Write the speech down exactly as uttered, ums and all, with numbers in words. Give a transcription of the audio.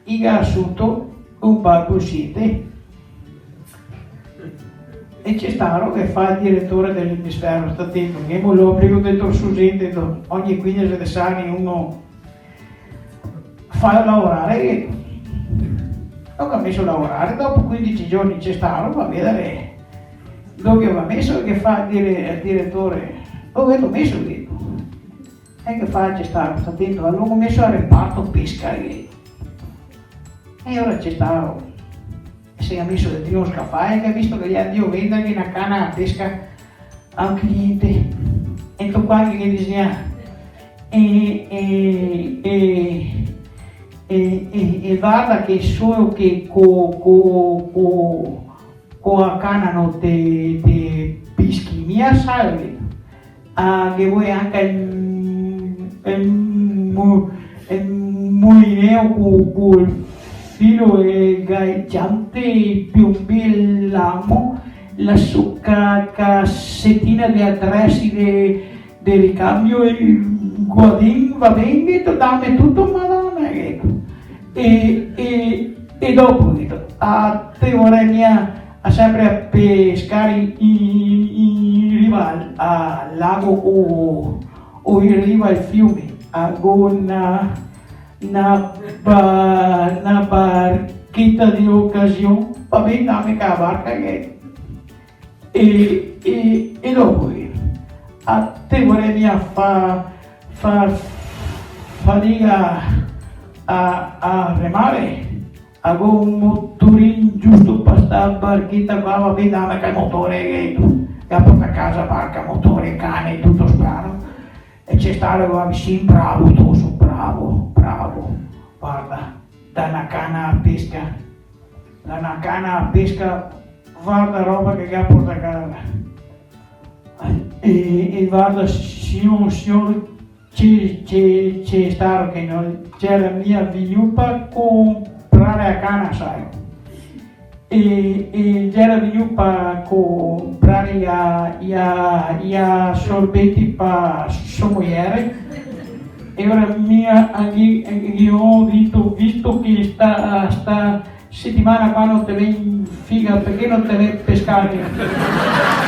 i ga asuto un balbusiente. E Cestaro ghe fa el diretore de l'emisfero: "Sta tento, ghemo l'obrigo de tor su zente, do-, ogni quindese de sani uno, falo lavorare." E lo ga meso a lavorare, dopo quindese giorni Cestaro va a vedare dove che lo ga meso, e ghe fa el dire-, el diretore: "Dove lo gheto meso?" E ghe fa Cestaro: "Sta tento, lo go meso al reparto pesca." E alora Cestaro se ga meso dentro un scafae, che ga visto che i ga drio vendare na cana da pesca a un cliente. E sto qua che ghe dixea: "E, e, e, e, e, e varda che solo che co, co, co, co a cana no te, te pischi mia, sa." Ah, ghe vol anca el, el mu-, el mulineo co, col filo e gaegiante, i pionbi, el lamo, la so ca-, casetina de atresi de, de ricambio, el guadin, va ben, gheto, dame tuto, Madona, gheto. E, e, e dopo, gheto, a te vorè mia a sempre a pescare in, in, in riva al, al lago o, o in riva al fiume, a go na, na ba-, na barcheta de ocasion, va ben, dame ca barca che, e, e, e dopo, eh, a te vorè mia fa, fa fadiga a, a remare? A go un motorin giusto pa sta barcheta qua, va ben, dame ca el motore, che, che a porta a casa barca, motore, cane, tuto spano. E Cestaro: "Va, sì, bravo, toso, bravo, bravo. Varda, da na cana a pesca, da na cana a pesca, varda roba che, che a porta a casa." E, e varda, signor, signor, Cestaro, che no gera mia vegnù pa comprare a cana, sa. E, e gera vegnù pa comprare i a-, i a-, i asorbenti pa so moiere. E alora mia, ghe, ghe go dito: "Visto che sta, sta setimana qua no te vè in figa, parché no te vè pescare?"